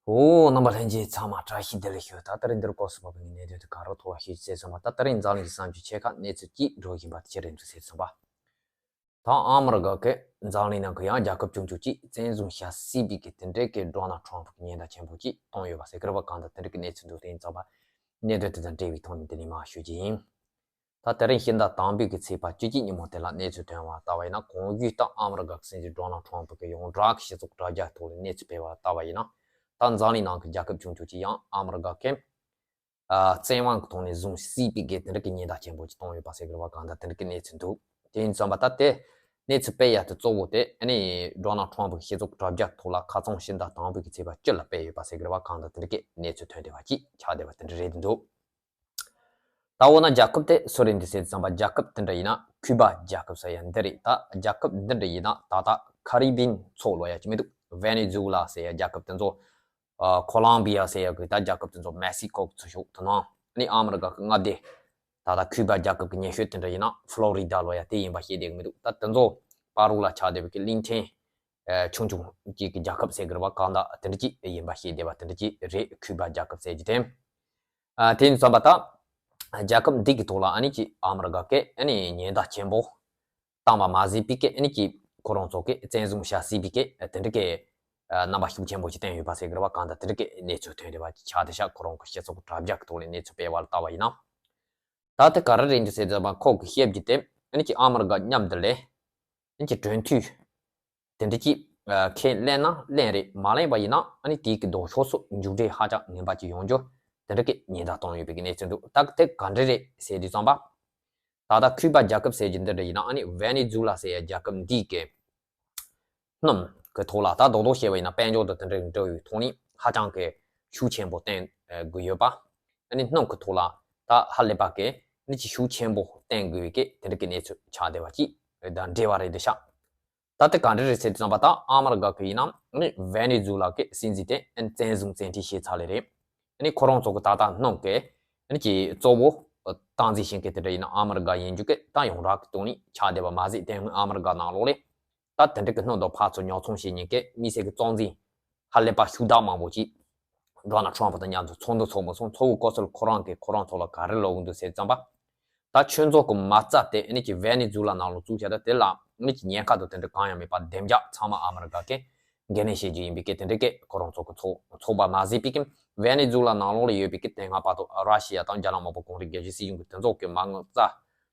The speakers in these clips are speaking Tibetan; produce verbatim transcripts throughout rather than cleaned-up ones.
ཨོ། རྣམ་པ་ལྷན་རྒྱས་ཚང་མ་བཀྲ་ཤིས་བདེ་ལེགས་ཞུ། ད་ལྟ་རིང་འདིར་སྐོར་སུ་བབས་པའི་གནད་དོན་དེ་ག་རེ་ཐོག་ལ་ཞུ་ཟེར་སོང་བ། ད་ལྟ་རིང་འཛམ་གླིང་གི་གསར་འགྱུར་ཆེ་ཁག་གནས་ཚུལ་གཅིག་འགྲོ་བཞིན་པ་དེ་ཅི་རེད་འདུག་ཟེར་སོང་བ། ད་ཨ་མི་རི་ཀ་གིས་འཛམ་གླིང་ནང་གི་ཡང་རྒྱལ་ཁབ་ཆུང་ཆུང་གཅིག་བཙན་བཟུང་བྱ་སྲིད་པའི་གི་དེ་འདྲའི་གི་ཌོ་ནལ་ཊམ་ཕ་གི་ཉེན་བརྡ་ཆེན་པོ་གཅིག་བཏང་ཡོད་པ་ཟེར་གི་རེད་བ། གང་ལྟར་དེ་འདྲའི་གི་གནས་ཚུལ་འདུག་དེ་ཡིན་ཙང་བ། གནད་དོན་དེ་དང་འབྲེལ་བའི་ཐོག་ནས་འདི་ནས་མར་ཞུ་རྒྱུ་ཡིན། ད་དེ་རིང་ཕྱི་ཟླ་དང་པོའི་གི་ཚེས་པ་བཅུ་གཅིག་ཉིན་མོ་དེ་ལ་གནས་ཚུལ་ཐོན་པ་ལྟ་བ་ཡིན་ན། གོང་ཞུས་ལྟར་ཨ་མི་རི་ཀ་གི་སྲིད་འཛིན་ཌོ་ནལ་ཊམ་ཕ་གིས་ཡོངས་གྲགས་ཀྱི་སྤྱི་ཚོགས་དྲ་རྒྱ་ཐོག་ལ་གནས་ཚུལ་སྤེལ་བ་ལྟ་བ་ཡིན་ན། ད་འཛམ་གླིང་ནང་གི་རྒྱལ་ཁབ་ཆུང་ཆུང་གཅིག་ཡང་ཨ་མི་རི་ཀ་གིས་ཨ་བཙན་དབང་གི་ཐོག་ནས་བཟུང་སྲིད་པའི་གི་དེ་འདྲ་གི་ཉེན་བརྡ་ཆེན་པོ་ཅིག་བཏང་ཡོད་པ་ཟེར་གི་རེད་བ། གང་ལྟར་དེ་འདྲ་གི་གནས་ཚུལ་འདུག་དེ་ཡིན་ཙང་བ། ད་དེ་གནས་ཚུལ་སྤེལ་ཡ་དེ་གཙོ་བོ་དེ་ཨ་ནི་ཌོ་ནལ་ཊམ་ཕ་གི་སྤྱི་ཚོགས་དྲ་རྒྱ་ཐོག་ལ་ཁ་སང་ཕྱི་ཟླ་དང་པོའི་གི་ཚེས་པ་བཅུ་ལ་སྤེལ་ཡོད་པ་ཟེར་གི་རེད་བ། གང་ལྟར་དེ་འདྲ་གི་གནས་ཚུལ་ཐོན་བསྡད་པ་ཅིག་ཆགས་བསྡད་པ་དེ་འདྲ་རེད་འདུག་ད་འོ་ན་རྒྱལ་ཁབ་དེ་སུ་རེད་འདུག་ཟེར་ཙམ་པ། རྒྱལ་ཁབ་དེ་འདྲ་ཡིན་ན་ཁུ་བ་རྒྱལ་ཁབ་ཟེར་ཡ་འདི་རེད། ད་རྒྱལ་ཁབ་འདི་འདྲ་ཡིན་ན་ད་ལྟ་ཁ་རི་བིན་མཚོ་ལབ་ཡ་ཅིག་མི་འདུག་ཝེ་ནེ་ཛུ་ལ་ཟེར་ཡ་རྒྱལ་ཁབ་དེ་ཚོ། ཨ་ཁོ་ལོམ་བི་ཡ་ཟེར་ཡ་གི་ད་རྒྱལ་ཁབ་དེ་ཚོ། མེག་སི་ཀོ་གི་ཚོ་ཤོག་དེ་ནང་ནི་ཨ་མི་རི་ཀ་གི་མངའ་སྡེ། ད་ལྟ་ཁུ་བ་རྒྱལ་ཁབ་ཀྱི་ཉེ་ཤོས་དེ་འདྲ་ཡིན་ན་ཕློ་རི་ཌ་ལབ་ཡ་དེ་ཡིན་པ་ཤེས་བསྡད་ཀྱི་མི་འདུག་ད་དེ་ཚོ་བར་དུ་ལ་ཆགས་བསྡད་པའི་གི་གླིང་ཕྲན་ཨ་ཆུང་ཆུང་གཅིག་གི་རྒྱལ་ཁབ་ཟེར་གི་རེད་བ། གང་ལྟར་དེ་འདྲ་ཅིག་ཡིན་པ་ཤེས་བསྡད་པ་དེ་འདྲ་ཅིག་རེད། ཁུ་བ་རྒྱལ་ཁབ་ཟེར་གྱི་དེ། ཨ་དེ་ཡིན་ཙང་བ་ད་རྒྱལ་ཁབ་འདི་གི་ཐོག་ལ་ཨ་ནི་ཅིག་ཨ་མི་རི་ཀ་གིས་ཨ་ནི་ཉེན་བརྡ་ཆེན་པོ་བཏང་བ་མ་ཟད་པའི་གི་ཨ་ནི་ཅིག་ཁོ་རང་ཚོ་གིས་བཙན་བཟུང་བྱ་སྲིད་པའི་གི་དེ་འདྲ་གི་རྣམ་པ་ཤུགས་ཆེན་པོ་ཅིག་བསྟན་ཡོད་པ་ཟེར་གི་རེད་བ། གང་ལྟར་དེ་འདྲ་གི་གནས་ཚུལ་ཐོན་བསྡད་པ་ཅིག་ཆགས་བསྡད་ཤག་ཁོ་རང་གི་སྤྱི་ཚོགས་དྲ་རྒྱ་གི་ཐོག་ནས་གནས་ཚུལ་སྤེལ་བ་ལ་ལྟ་བ་ཡིན་ན། ད་དེ་ག་རེ་རེད་འདུག་ཟེར་ཙམ་པ། ཁོ་གིས་བཤད་རྒྱུ་དེ་ཨ་ནི་ཅིག་ཨ་མི་རི་ཀ་མཉམ་དུ་ལས་ཨ་ནི་ཅིག་གྲོས་མཐུན་དེ་འདྲ་ཅིག་ཨ་ཁས་ལེན་ན་ལེན་རེད། མ་ལེན་པ་ཡིན་ན་ཨ་ནི་དེའི་གི་ལྡོག་ཕྱོགས་སུ་མཇུག་འབྲས་ཧ་ཅང་ངན་པ་ཅིག་ཡོང་རྒྱུ་དེ་འདྲ་གི་ཉེན་བརྡ་བཏང་ཡོད་པའི་གི་གནས་ཚུལ་འདུག་ད་དེ་ག་འདྲ་རེད་ཟེར་དུས་ཙམ་པ། ད་ལྟ་ཁུ་བ་རྒྱལ་ཁབ་ཟེར་རྒྱུ་འདི་འདྲ་ཡིན་ན་ཨ་ནི་ཝེ་ནེ་ཛུ་ལ་ཟེར་ཡ་རྒྱལ་ཁབ་འདིའི་གི་སྣུམ་གི་ཐོག་ལ། ད་རྡོག་རྡོག་བཤད་པ་ཡིན་ན་དཔལ་འབྱོར་དང་དེ་འདྲ་འབྲེལ་བའི་ཐོག་ནས་ཧ་ཅང་གི་ཤུགས་ཆེན་པོ་བསྟན་དགོས་ཡོད་པ། ཨ་ནི་སྣུམ་གི་ཐོག་ལ་ད་ཧ་ལས་པ་གི་ནི་ཅིག་ཤུགས་ཆེན་པོ་བསྟན་དགོས་པའི་གི་དེ་འདྲ་གི་གནས་ཚུལ་ཆགས་བསྡད་པ་ཅིག་དང་འབྲེལ་བ་རེད་འདི་ཤག་ད་དེ་ག་འདྲ་རེད་ཟེར་དུས་ཙམ་པ། ད་ཨ་མི་རི་ཀ་གི་ཡིན་ན་ནི་ཝེ་ནེ་ཛུ་ལ་གི་སྲིད་འཛིན་དེ་ཨ་ནི་བཙན་བཟུང་བཙན་ཁྲིད་བྱས་ཚར་ལེ་རེད། ཨ་ནི་ཁོ་རང་ཚོ་གི་ད་ལྟ་སྣུམ་གི་ཨ་ནི་ཅིག་གཙོ་བོ་སྟངས་འཛིན་བྱེད་མཁན་དེ་འདྲ་ཡིན་ན་ཨ་མི་རི་ཀ་ཡིན་རྒྱུ་གི་ད་ཡོངས་གྲགས་ཀྱི་སྟེང་ནས་ཆགས་བསྡད་པ་མ་ཟད། དེ་སྔོན་ཨ་མི་རི་ཀ་ནང་ལོགས་ལས་ད་དེ་འདྲ་གི་སྣུམ་དང་ཕག་ཚོ་ཉོ་ཚོང་བྱེད་མཁན་གི་དམིགས་བསལ་གྱི་གཙོ་འཛིན་ཧ་ལས་པ་ཤུགས་དྲག་མང་པོ་ཅིག་ཌོ་ནལ་ཊམ་ཕ་དང་མཉམ་དུ་ཚོགས་འདུ་ཚོགས་མ་སོང་། ཚོགས་པའི་སྐབས་སུ་ཁོ་རང་གིས་ཁོ་རང་ཚོ་ལ་ག་རེ་ལབ་ཀྱི་འདུག་ཟེར་ཙམ་པ། ད་ཁྱོད་ཚོ་གི་མ་རྩ་དེ་ཨ་ནི་ཅིག་ཝེ་ནེ་ཛུ་ལ་ནང་ལ་བཙུགས་བྱས། ད་དེ་ལ་ཨ་ནི་ཅིག་ཉེན་ཁ་དང་དེ་འདྲ་གང་ཡང་མེད་པ། བདེ་འཇགས་ཚང་མ་ཨ་མི་རི་ཀ་གིས་འགན་ལེན་བྱེད་རྒྱུ་ཡིན་པའི་གི་དེ་འདྲ་གི་ཁོ་རང་ཚོ་གི་ཚོགས་ཚོགས་པ་མ་ཟད་པའི་གི་ཝེ་ནེ་ཛུ་ལ་ནང་ལོགས་ལ་ཡོད་པའི་གི་དེ་སྔ་བར་དུ་ར་ཤི་ཡ་དང་རྒྱ་ནག་དམར་པོ་གུང་ཁྲན་རྒྱལ་སྤྱིའི་སྲིད་གཞུང་གི་དེ་ཚོ་གི་མ་རྩ་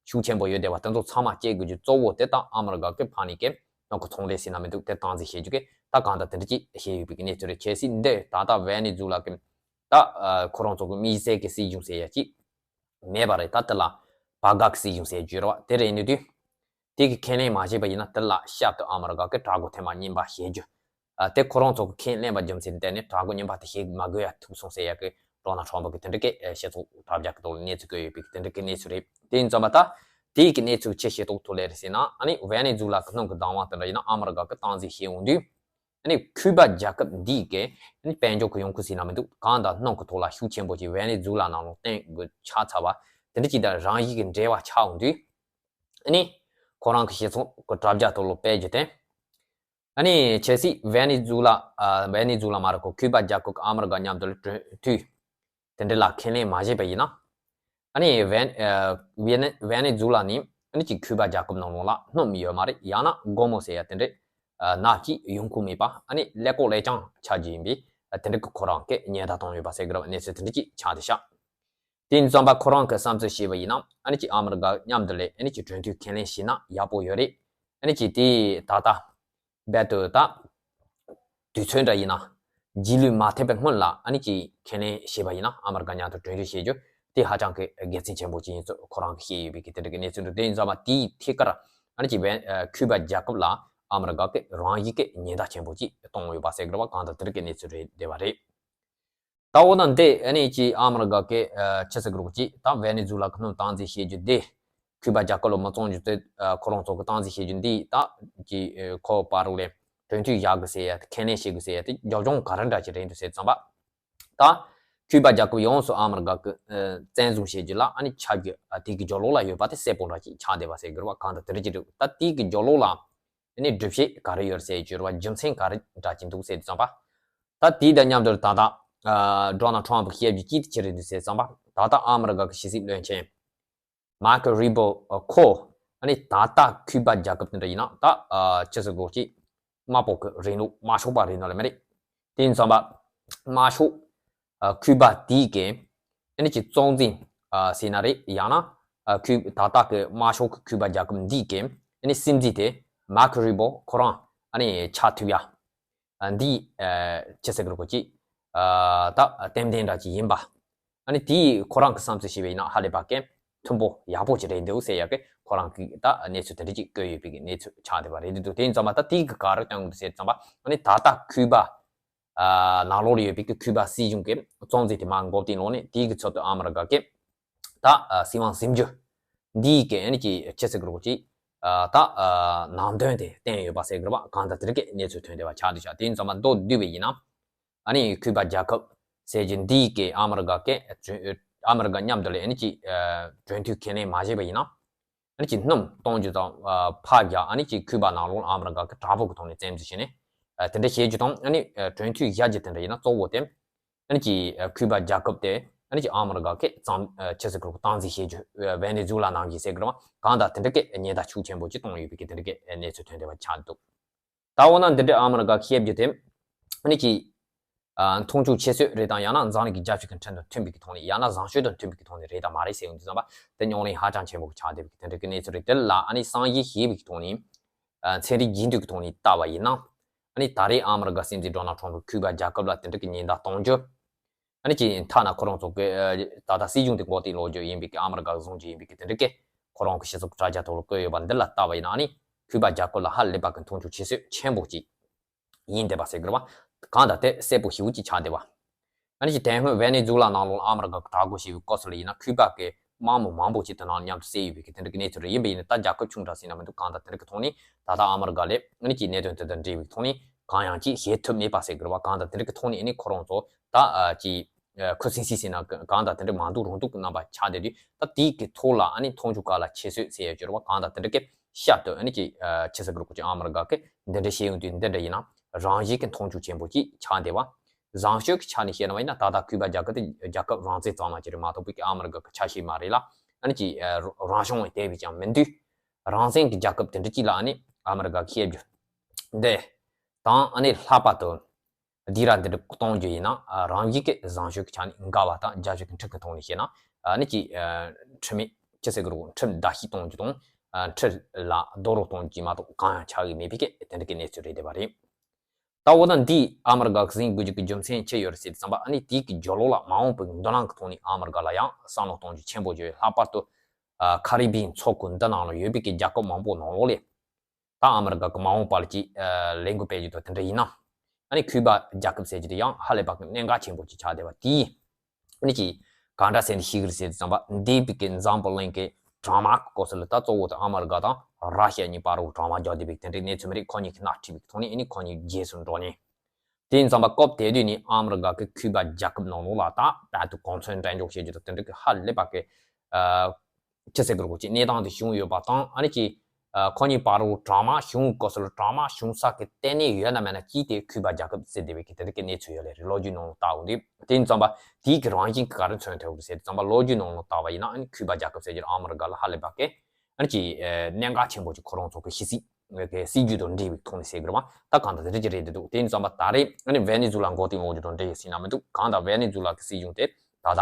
ཤུགས་ཆེན་པོ་ཡོད་བསྡད་པ་དེ་ཚོ་ཚང་མ་བཅད་དགོས་རྒྱུ་གཙོ་བོ་དེ་ད་ཨ་མི་རི་ཀ་གི་ཕ་ནས་གི་ནང་གི་ཚོང་ལས་ཟེར་ན་མི་འདུག་དེ་སྟངས་འཛིན་བྱེད་རྒྱུ་གི་ད་གང་ལྟར་དེ་འདྲ་ཅིག་བྱས་ཡོད་པའི་གི་གནས་ཚུལ་རེད། གལ་སྲིད་འདི་ད་ལྟ་ཝེ་ནེ་ཛུ་ལ་གི་ད་ཨ་ཁོ་རང་ཚོ་གི་དམིགས་བསལ་གྱི་སྲིད་གཞུང་ཟེར་ཡ་ཅིག་མེད་པ་རེད། ད་དེ་ལ་བར་ག་གི་སྲིད་གཞུང་ཟེར་རྒྱུ་རེད་བ། དེ་རེད་ནི་དུས་དེ་གི་ཁས་ལེན་མ་བྱས་པ་ཡིན་ན་དེ་ལ་ཤར་དུ་ཨ་མི་རི་ཀ་གི་དྲག་པོ་ཐེངས་མ་གཉིས་པ་བྱེད་རྒྱུ། ཨ་དེ་ཁོ་རང་ཚོ་གི་ཁས་ལེན་པ་རྒྱུ་མཚན་བརྟེན་ནས་དྲག་པོ་གཉིས་པ་དེ་བྱེད་མ་དགོས་ཡ་ཐུབ་སོང་ཟེར་ཡ་གི་ཌོ་ནལ་ཊམ་ཕ་གི་དེ་འདྲ་གི་ཨ་སྤྱི་ཚོགས་དྲ་རྒྱ་གི་ཐོག་ལ་གནས་ཚུལ་བཀོད་ཡོད་པའི་གི་དེ་འདྲ་གི་གནས་ཚུལ་རེད། དེ་ཡིན་ཙང་མ་ད་དེ་གི་གནས་ཚུལ་ཅི་ཤེས་རྟོགས་ཐུབ་ལེ་རེད་ཟེར་ན། ཨ་ནི་ཝེ་ནེ་ཛུ་ལ་གི་སྣུམ་གི་བདག་དབང་དེ་འདྲ་ཡིན་ན་ཨ་མི་རི་ཀ་གི་སྟངས་འཛིན་བྱེད་འོང་དུས། ཨ་ནི་ཁུ་བ་རྒྱལ་ཁབ་འདིས་གི་ཨ་ནི་དཔལ་འབྱོར་གི་ཡོང་ཁུངས་ཟེར་ན་མི་འདུག་གང་ལྟར་སྣུམ་གི་ཐོག་ལ་ཤུགས་ཆེན་པོ་ཅིག་ཝེ་ནེ་ཛུ་ལ་ནང་ལོགས་བསྟན་དགོས་ཆགས་ཚར་བ་དེ་འདྲ་ཅིག་དང་རང་བཞིན་གྱི་འབྲེལ་བ་ཆགས་འོང་དུས། ཨ་ནི་ཁོ་རང་གི་སྤྱི་ཚོགས་གི་དྲ་རྒྱ་ཐོག་ལ་སྤེལ་རྒྱུ་དེ། ཨ་ནི་གལ་སྲིད་ཝེ་ནེ་ཛུ་ལ་ཨ་ཝེ་ནེ་ཛུ་ལ་མ་རེད་གོ། ཁུ་བ་རྒྱལ་ཁབ་ཀྱིས་ཨ་མི་རི་ཀ་མཉམ་དུ་ལ་གྲོས་མཐུན་དེ་འདྲ་ལ་ཁས་ལེན་མ་བྱས་པ་ཡིན་ན། ཨ་ནི་ཝེ་ཨ་ཝེ་ནེ་ཝེ་ནེ་ཛུ་ལ་ནི་ཨ་ནི་ཅིག་ཁུ་བ་རྒྱལ་ཁབ་ནང་ལོགས་ལ་སྣུམ་ཡོད་མ་རེད། ཡང་ན་སྒོར་མོ་ཟེར་ཡ་དེ་འདྲ་ཨ་ནག་ཅིག་ཡོང་ཁུངས་མེད་པ། ཨ་ནི་ཀླད་ཀོར་ཀླད་རྐྱང་ཆགས་རྒྱུ་ཡིན་པས། ཨ་དེ་འདྲ་གི་ཁོ་རང་གིས་ཉེན་བརྡ་བཏང་ཡོད་པ་ཟེར་གི་རེད་བ། གནས་ཚུལ་དེ་འདྲ་ཅིག་ཆགས་བསྡད་ཤག་དེ་ཡིན་ཙང་པ་ཁོ་རང་གི་བསམ་ཚུལ་བཤད་པ་ཡིན་ན། ཨ་ནི་ཅིག་ཨ་མི་རི་ཀ་མཉམ་དུ་ལས་ཨ་ནི་ཅིག་གྲོས་མཐུན་ཁས་ལེན་བྱས་ན་ཡག་པོ་ཡོད་རེད། ཨ་ནི་ཅིག་དེ་ད་ལྟ་རྦད་དེ་ད་དུས་ཚོད་འདྲ་ཡིན་ན་རྗེས་ལུས་མ་ཐེབས་པའི་སྔོན་ལ་ཨ་ནི་ཅིག་ཁས་ལེན་བྱས་པ་ཡིན་ན། ཨ་མི་རི་ཀ་མཉམ་དུ་གྲོས་མཐུན་བྱེད་རྒྱུ་དེ་ཧ་ཅང་གི་དགེ་མཚན་ཆེན་པོ་ཅིག་ཡིན་ཚུལ་ཁོ་རང་གིས་བཤད་ཡོད་པའི་གི་དེ་འདྲ་གི་གནས་ཚུལ་འདུག་དེ་ཡིན་ཙང་པ་དེའི་ཐད་ཀར་ཨ་ནི་ཅིག་ཝེ་ཨ་ཁུ་བ་རྒྱལ་ཁབ་ལ་ཨ་མི་རི་ཀ་གིས་རང་བཞིན་གི་ཉེན་བརྡ་ཆེན་པོ་ཅིག་གཏོང་ཡོད་པ་ཟེར་གི་རེད་བ། གང་ལྟར་དེ་འདྲ་གི་གནས་ཚུལ་རེད་བསྡད་པ་རེད། ད་འོ་ན་འདི་ཨ་ནི་ཅིག་ཨ་མི་རི་ཀ་གི་ཨ་ཆི་ཟེར་གི་རེད་ཅིག་ད་ཝེ་ནེ་ཛུ་ལ་གི་སྣུམ་སྟངས་འཛིན་བྱེད་རྒྱུ་འདི། ཁུ་བ་རྒྱལ་ཁབ་ལ་མི་བཙོང་རྒྱུ་དེ། ཨ་ཁོ་རང་ཚོ་གི་སྟངས་འཛིན་བྱེད་རྒྱུ་འདི་ད་ཅིག་ཨ་ཁོ་བར་ལ་གྲོས་མཐུན་བཞག་དགོས་ཟེར་ཡ་དེ། ཁས་ལེན་བྱེད་དགོས་ཟེར་ཡ་དེ་རྒྱབ་ལྗོངས་ག་རེ་འདྲ་ཅིག་རེད་འདུག་ཟེར་ཙམ་པ། ད་ཁུ་བ་རྒྱལ་ཁབ་ཡོངས་སུ་ཨ་མི་རི་ཀ་གི་ཨ་བཙན་བཟུང་བྱེད་རྒྱུ་ལ་ཨ་ནི་ཆགས་རྒྱུ། ཨ་དེ་གི་རྒྱབ་ལོགས་ལ་ཡོད་པ་དེ་གསལ་པོ་འདྲ་ཅིག་ཆགས་བསྡད་པ་ཟེར་གི་རེད་བ། གང་ལྟར་དེ་འདྲ་ཅིག་འདུག་ད་དེ་གི་རྒྱབ་ལོགས་ལ་ཨ་ནི་སྒྲུབ་བྱེད་ག་རེ་ཡོད་ཟེར་གྱི་རེད་བ། རྒྱུ་མཚན་ག་རེ་འདྲ་ཅིག་འདུག་ཟེར་དུས་ཙམ་པ། ད་དེའི་དང་མཉམ་དུ་ད་ལྟ་ཨ་ཌོ་ནལ་ཊམ་ཕི་བཤད་རྒྱུ་ཅི་དེ་ཅི་རེད་འདུག་ཟེར་ཙམ་པ། ད་ལྟ་ཨ་མི་རི་ཀ་གི་ཕྱི་སྲིད་བློན་ཆེན་མར་ཀོ་རུ་བྷི་ཨོ་ཁོ་ཨ་ནི་ད་ལྟ་ཁུ་པ་རྒྱལ་ཁབ་དེ་འདྲ་ཡིན་ན་ད་ཨ་ཅི་ཟེར་དགོས་ཀྱི། དམར་པོ་གི་རིང་ལུགས་དམར་ཤོག་པ་རིང་ལུགས་ལ་མི་རེད། དེ་ཡིན་ཙམ་པ་དམར་ཤོག་ཨ་ཁུ་པ་དེའི་གི་ཨ་ནི་ཅིག་གཙོ་འཛིན་ཨ་ཟེར་ན་རེད། ཡང་ན་ཨ་ཁུ་ད་ལྟ་གི་དམར་ཤོག་གི་ཁུ་པ་རྒྱལ་ཁབ་འདིའི་གི་ཨ་ནི་སྲིད་འཛིན་དེ་མར་ཀོ་རུ་བྷི་ཨོ་ཁོ་རང་ཨ་ནི་ཆགས་ཐུབ་ཡ། ཨ་འདི་ཨ་ཅི་ཟེར་དགོས་ཀྱི། ཨ་ད་ཏན་ཏན་འདྲ་ཅིག་ཡིན་པ། ཨ་ནི་དེ་ཁོ་རང་གི་བསམ་ཚུལ་བཤད་པ་ཡིན་ན་ཧ་ལས་པ་གི་མཐུན་པོ་ཡག་པོ་ཅིག་རེད་འདུག་ཟེར་ཡ་གི་ཁོ་རང་གི་ད་གནས་ཚུལ་དེ་འདྲ་ཅིག་བཀོད་ཡོད་པའི་གི་གནས་ཚུལ་ཆགས་བསྡད་པ་རེད་འདུག་དེ་ཡིན་ཙམ་པ་ད་དེ་གི་ག་རེ་སྟོན་གི་འདུག་ཟེར་ཙམ་པ། ཨ་ནི་ད་ལྟ་ཁུ་པ་ཨ་ནང་ལོགས་ལ་ཡོད་པའི་གི་ཁུ་པ་སྲིད་གཞུང་གི་གཙོ་འཛིན་དེ་མར་འགོ་བཏིང་ལོག་ནས་དེ་གི་ཚབ་ཏུ་ཨ་མི་རི་ཀ་གི་ད་ཨ་སྲིད་དབང་ཟིན་རྒྱུ་འདིའི་གི་ཨ་ནི་ཅིག་ཅི་ཟེར་དགོས་རེད་ཀྱི། ཨ་ད་ཨ་ནང་དོན་དེ་བསྟན་ཡོད་པ་ཟེར་དགོས་རེད་པ། གང་ལྟར་དེ་འདྲ་གི་གནས་ཚུལ་ཐོན་བསྡད་པ་ཆགས་འདུག་ཤག་དེ་ཡིན་ཙམ་པ་མདོར་བསྡུས་པ་ཡིན་ན། ཨ་ནི་ཁུ་པ་རྒྱལ་ཁབ་ཟེར་གྱི་འདིའི་གི་ཨ་མི་རི་ཀ་གི་ཨ་མི་རི་ཀ་མཉམ་དུ་ལ་ཨ་ནི་ཅིག་ཨ་གྲོས་མཐུན་ཁས་ལེན་མ་བྱས་པ་ཡིན་ན། ཨ་ནི་ཅིག་སྣུམ་གཏོང་རྒྱུ་དང་ཨ་ཕབ་རྒྱག་ཨ་ནི་ཅིག་ཁུ་པ་ནང་ལོགས་ཨ་མི་རི་ཀ་གི་དྲག་པོ་གི་ཐོག་ནས་བཙན་འཛུལ་བྱས་ནས་ཨ་དེ་འདྲ་བྱེད་རྒྱུ་དང་། ཨ་ནི་ཨ་གྲོས་མཐུན་བཞག་རྒྱུ་དེ་འདྲ་ཡིན་ན་གཙོ་བོ་དེ་ཨ་ནི་ཅིག་ཨ་ཁུ་པ་རྒྱལ་ཁབ་དེ་ཨ་ནི་ཅིག་ཨ་མི་རི་ཀ་གི་གཙང་ཨ་ཅི་ཟེར་དགོས་རེད། སྟངས་འཛིན་བྱེད་རྒྱུ་ཨ་ཝེ་ནེ་ཛུ་ལ་ནང་བཞིན་ཟེར་དགོས་རེད་པ། གང་ལྟར་དེ་འདྲ་གི་ཉེན་བརྡ་ཤུགས་ཆེན་པོ་ཅིག་གཏོང་ཡོད་པའི་གི་དེ་འདྲ་གི་གནས་ཚུལ་ཐོན་བསྡད་པ་ཆགས་འདུག་ད་འོ་ན་འདི་འདྲའི་ཨ་མི་རི་ཀ་བཤད་རྒྱུ་དེ་ཨ་ནི་ཅིག་ཨ་མཐོང་ཆུང་བྱེད་སྲོལ་རེད་དང་། ཡང་ན་འཛམ་གླིང་གི་རྒྱལ་སྤྱི་གི་ཁྲིམས་དང་མཐུན་པའི་གི་ཐོག་ནས། ཡང་ན་བཟང་སྤྱོད་དང་མཐུན་པའི་གི་ཐོག་ནས་རེད་དང་མ་རེད་ཟེར་ཡོང་དུས་ཙམ་པ་དེ་རྙོག་གླེང་ཧ་ཅང་ཆེན་པོ་ཆགས་བསྡད་པའི་གི་དེ་འདྲ་གི་གནས་ཚུལ་རེད། དེ་ལ་ཨ་ནི་བསམ་གཞིག་བྱེད་པའི་གི་ཐོག་ནས། ཨ་ཚན་རིག་རྒྱུན་མཐུད་ཀྱི་ཐོག་ནས་བལྟ་བ་ཡིན་ན། ཨ་ནི་ད་རེས་ཨ་མི་རི་ཀ་སྲིད་འཛིན་ཌོ་ནལ་ཊམ་ཕི་ཁུ་པ་རྒྱལ་ཁབ་ལ་དེ་འདྲ་གི་ཉེན་བརྡ་གཏོང་རྒྱུ། ཨ་ནི་ཅིག་ཐ་ན་ཁོ་རང་ཚོ་གི་ཨ་ད་ལྟ་སྲིད་གཞུང་དེ་འགོ་དེ་ལོག་རྒྱུ་ཡིན་པའི་གི་ཨ་མི་རི་ཀ་བཟུང་རྒྱུ་ཡིན་པའི་གི་དེ་འདྲ་གི་ཁོ་རང་གི་སྤྱི་ཚོགས་དྲ་རྒྱ་ཐོག་ལ་བཀོད་ཡོད་པ་འདི་ལ་བལྟ་བ་ཡིན་ན། ཨ་ནི་ཁུ་པ་རྒྱལ་ཁབ་ལ་ཧ་ལས་པ་གི་མཐོང་ཆུང་བྱེད་སྲོལ་ཆེན་པོ་ཅིག་ཡིན་བསྡད་པ་ཟེར་དགོས་རེད་པ། གང་ལྟར་དེ་གསལ་པོ་ཞེ་པོ་ཅིག་ཆགས་བསྡད་པ། ཨ་ནི་ཅིག་དེ་སྔོན་ཝེ་ནེ་ཛུ་ལ་ནང་ལོགས་ཨ་མི་རི་ཀ་གི་དྲག་རྒོལ་བྱས་པའི་སྐབས་སུ་ལ་ཡིན་ན་ཁུ་པ་གི་དམག་མི་མང་པོ་ཅིག་དེ་ནང་མཉམ་དུ་བསད་ཡོད་པའི་གི་དེ་འདྲ་གི་གནས་ཚུལ་རེད། ཡིན་པ་ཡིན་ན་ད་རྒྱལ་ཁབ་ཆུང་དྲགས་ཟེར་ན་མི་འདུག་གང་ལྟར་དེ་འདྲ་གི་ཐོག་ནས་ད་ལྟ་ཨ་མི་རི་ཀ་ལ་ཨ་ནི་ཅིག་གནད་དོན་དེ་དང་འབྲེལ་བའི་ཐོག་ནས་གང་ཡང་ཅིག་བྱེད་ཐུབ་མེད་པ་ཟེར་དགོས་རེད་པ། གང་ལྟར་དེ་འདྲ་གི་ཐོག་ནས་ཨ་ནི་ཁོ་རང་ཚོ་ད་ཨ་ཅིག་ཨ་ཁུ་སིམ་སིམ་ཟེར་ན་གང་ལྟར་དེ་འདྲ་མ་འདུག་རུང་འདུག་གི་རྣམ་པ་ཆགས་བསྡད་དུས། ད་དེའི་གི་ཐོག་ལ་ཨ་ནི་མཐོང་ཆུང་ག་ལ་བྱེད་སྲོལ་ཟེར་ཡ་ཅིག་ཡོད་རེད་པ། གང་ལྟར་དེ་འདྲ་གི་ཤར་དུ་ཨ་ནི་ཅིག་ཨ་ཅི་ཟེར་དགོས་རེད། ཁོ་ཅིག་ཨ་མི་རི་ཀ་གི་འདི་འདྲ་བྱེད་ཡོང་དུས་འདི་འདྲ་ཡིན་ན་རང་བཞིན་གི་མཐོང་ཆུང་ཆེན་པོ་ཅིག་ཆགས་བསྡད་པ། བཟང་སྤྱོད་ཀྱི་ཆ་ནས་བཤད་ན་བ་ཡིན་ན་ད་ལྟ་ཁུ་པ་རྒྱལ་ཁབ་དེ་རྒྱལ་ཁབ་རང་བཙན་གཙང་མ་ཅིག་རེད་མ་གཏོགས་པའི་ཨ་མི་རི་ཀ་གི་ཆ་ཤས་མ་རེད་ལ། ཨ་ནི་ཅིག་ཨ་རང་བྱུང་བའི་དེ་བས་ཀྱང་མི་འདུག་རང་བཙན་གྱི་རྒྱལ་ཁབ་དེ་འདྲ་ཅིག་ལ་ཨ་ནི་ཨ་མི་རི་ཀ་གི་བཤད་རྒྱུ་འདི་དང་ཨ་ནི་ལྷག་པར་དུ་སྡིགས་ར་འདི་འདྲ་གཏོང་རྒྱུ་ཡིན་ན་ཨ་རང་བཞིན་གྱི་བཟང་སྤྱོད་ཀྱི་ཆ་ནས་འགལ་བ་དང་། རྒྱལ་སྤྱི་གི་ཁྲིམས་ཀྱི་ཐོག་ནས་བཤད་ན་ཨ་ནི་ཅིག་ཨ་ཁྲིམས་མེད་ཅི་ཟེར་དགོས་རེད། ཁྲིམས་བརྡལ་བཤིག་གཏོང་རྒྱུ་དང་ཨ་ཁྲིམས་ལ་རྡོག་རོལ་གཏོང་རྒྱུ་མ་གཏོགས་གང་ཡང་ཆགས་ཀྱི་མེད་པའི་གི་དེ་འདྲ་གི་གནས་ཚུལ་རེད་བསྡད་པ་རེད། ད་འོ་ན་འདི་ཨ་མི་རི་ཀ་གི་ཟིན་དགོས་རྒྱུ་གི་རྒྱུ་མཚན་ཅི་ཡོད་རེད་ཟེར་དུས་ཙམ་པ། ཨ་ནི་དེའི་གི་རྒྱབ་ལོགས་ལ་མ་འོངས་པའི་མདུན་ལམ་གི་ཐོག་ནས་ཨ་མི་རི་ཀ་ལ་ཡང་བསམ་བློ་གཏོང་རྒྱུ་ཆེན་པོ་ཅིག་ཡོད། ལྷག་པར་དུ་ཨ་ཁ་རི་བི་ཡན་མཚོ་ཁུལ་འདི་ནང་ལ་ཡོད་པའི་གི་རྒྱལ་ཁབ་མང་པོ་ནང་ལོགས་ལ་ད་ཨ་མི་རི་ཀ་གི་མ་འོངས་པ་ལ་ཅིག་ཨ་ལས་འགུལ་སྤེལ་རྒྱུ་དང་དེ་འདྲ་ཡིན་ན། ཨ་ནི་ཁུ་པ་རྒྱལ་ཁབ་ཟེར་རྒྱུ་དེ་ཡང་ཧ་ལས་པ་གི་གནད་འགག་ཆེན་པོ་ཅིག་ཆགས་བསྡད་པ་དེས། ཨ་ནི་ཅིག་གང་འདྲ་ཟེར་ནས་ཤེས་ཀྱི་རེད་ཟེར་དུས་ཙམ་པ། འདས་པའི་གི་འཛམ་བུ་གླིང་གི་དྲག་དམག་གི་སྐབས་སུ་ལ་ད་གཙོ་བོ་དེ་ཨ་མི་རི་ཀ་དང་ར་ཤི་ཡ་གཉིས་བར་དུ་དྲག་དམག་རྒྱག་བསྡད་པའི་དེ་འདྲའི་གནས་ཚུལ་མ་རེད། ཁོ་གཉིས་ཀྱིས་མནའ་ཁྲིད་པའི་ཐོག་ནས་ཨ་ནི་ཁོ་གཉིས་རྗེས་སུ་འགྲོ་ནས། དེ་ཡིན་ཙམ་པ་སྐབས་དེ་དུས་ནས་ཨ་མི་རི་ཀ་གི་ཁུ་པ་རྒྱལ་ཁབ་ནང་ལོགས་ལ་ད་བར་དུ་གོ་མཚོན་འགྲན་ཕྱོགས་བྱེད་རྒྱུ་དང་དེ་འདྲ་གི་ཧ་ལས་པ་གི་ཨ་ཅི་ཟེར་དགོས་རེད། ཅིག་གནས་སྟངས་དེ་བྱུང་ཡོད་པ་དང་། ཨ་ནི་ཅིག་ཨ་ཁོ་གཉིས་བར་དུ་དྲག་དམག་བྱུང་སྐབས་སུ་ལ་དྲག་དམག་བྱུང་ས་གི་ལྟེ་གནས་ཡོད་ན་མེད་ན་ཅིག་དེ་ཁུ་པ་རྒྱལ་ཁབ་ཟེར་བསྡད་པའི་གི་དེ་འདྲ་གི་གནས་ཚུལ་ཡོད་ལེ་རེད། ལོ་རྒྱུས་ནང་ལ་བལྟ་འོང་དུས། དེ་ཡིན་ཙམ་པ་དེའི་གི་རང་བཞིན་གྱི་ག་རེ་མཚོན་ཐུབ་རེད་ཟེར་དུས་ཙམ་པ། ལོ་རྒྱུས་ནང་ལ་བལྟ་བ་ཡིན་ན་ཨ་ནི་ཁུ་པ་རྒྱལ་ཁབ་ཟེར་རྒྱུ་ཨ་མི་རི་ཀ་ལ་ཧ་ལས་པ་གི་ཨ་ནི་ཅིག་ཨ་གནད་འགག་ཆེན་པོ་ཅིག་ཁོ་རང་ཚོ་གི་ཕྱི་སྲིད་གི་སྲིད་ཇུས་དང་འབྲེལ་བའི་ཐོག་ནས་ཟེར་དགོས་རེད་པ། ད་གང་ལྟར་དེ་འདྲ་ཅིག་རེད་བསྡད་འདུག་དེ་ཡིན་ཙམ་པ་ད་རེས་ཨ་ནི་ཝེ་ནེ་ཛུ་ལ་མགོ་རྟིང་སློག་རྒྱུ་དང་འབྲེལ་ཡོད་ཟེར་ན་མི་འདུག་གང་ལྟར་ཝེ་ནེ་ཛུ་ལ་གི་སྲིད་གཞུང་དེ་ད་ལྟ་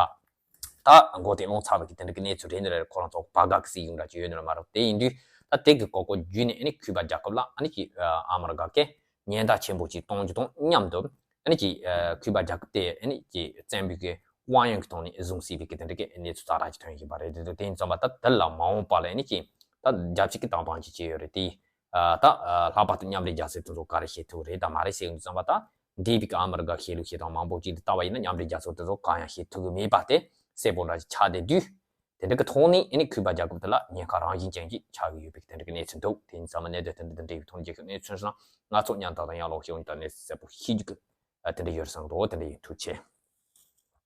ད་མགོ་རྟིང་སློག་ཚར་བའི་གི་དེ་འདྲ་གི་གནས་ཚུལ་རེད་འདི་རེད། ཁོ་རང་ཚོ་བར་ག་གི་སྲིད་གཞུང་འདྲ་ཅིག་ཡོད་ནི་རེད་མ་རེད། དེ་ཡིན་དུས་ད་དེ་གི་གོ་སྐབས་བརྒྱུད་ནས་ཨ་ནི་ཁུ་པ་རྒྱལ་ཁབ་ལ་ཨ་ནི་ཅིག་ཨ་མི་རི་ཀ་གི་ཉེན་བརྡ་ཆེན་པོ་ཅིག་གཏོང་རྒྱུ་དང་མཉམ་དུ། ཨ་ནི་ཅིག་ཨ་ཁུ་པ་རྒྱལ་ཁབ་དེ་ཨ་ནི་ཅིག་བཙན་པོའི་གི་དབང་ཡོད་ཀྱི་ཐོག་ནས་བཟུང་སྲིད་པའི་གི་དེ་འདྲ་གི་གནས་ཚུལ་ཛ་དྲག་ཅིག་ཐོན་བཞིན་པ་རེད། དེ་དེ་ཡིན་ཙམ་པ་ད་དེ་ལ་མ་འོངས་པ་ལ་ཨ་ནི་ཅིག་ད་རྒྱལ་སྤྱི་གི་བཏང་སྟངས་ཅིག་བྱས་ཡོད་རེད། དེ་ཨ་ད་ཨ་ལྷག་པར་དུ་མཉམ་འབྲེལ་རྒྱལ་ཚོགས་དེ་ཚོ་ག་རེ་བྱེད་ཐུབ་རེད་དང་མ་རེད་ཟེར་ཡོང་དུས་ཙམ་པ། ད་འདས་པའི་གི་ཨ་མི་རི་ཀ་གི་ལུགས་བཤད་སྟངས་མང་པོ་ཅིག་ལ་བལྟ་བ་ཡིན་ན་མཉམ་འབྲེལ་རྒྱལ་ཚོགས་དེ་ཚོ་གང་ཡང་བྱེད་ཐུབ་ཀྱི་མེད་པ་དེ་གསལ་པོ་འདྲ་ཅིག་ཆགས་བསྡད་དུས། དེ་འདྲ་གི་ཐོག་ནས་ཨ་ནི་ཁུ་པ་རྒྱལ་ཁབ་དེ་ལ་ཉེན་ཁ་རང་བཞིན་ཅན་ཅིག་ཆགས་ཀྱི་ཡོད་པའི་དེ་འདྲ་གི་གནས་ཚུལ་འདུག་དེ་ཡིན་ཙང་མ་གནད་དོན་དེ་འདྲ་དེ་འདྲ་ཡི་ཐོག་ནས་རྒྱལ་ཁབ་གནས་ཚུལ་སོང་ན་ང་ཚོ་མཉམ་དུ་དང་ཡང་ལོག་ཤེས་ཡོན་དང་གནས་ཚུལ་གསལ་པོ་ཤེས་རྒྱུ་གི་དེ་འདྲ་ཡོད་བསམ་འདུག་དེ་འདྲ་ཡིན། ཐུགས་རྗེ་ཆེ།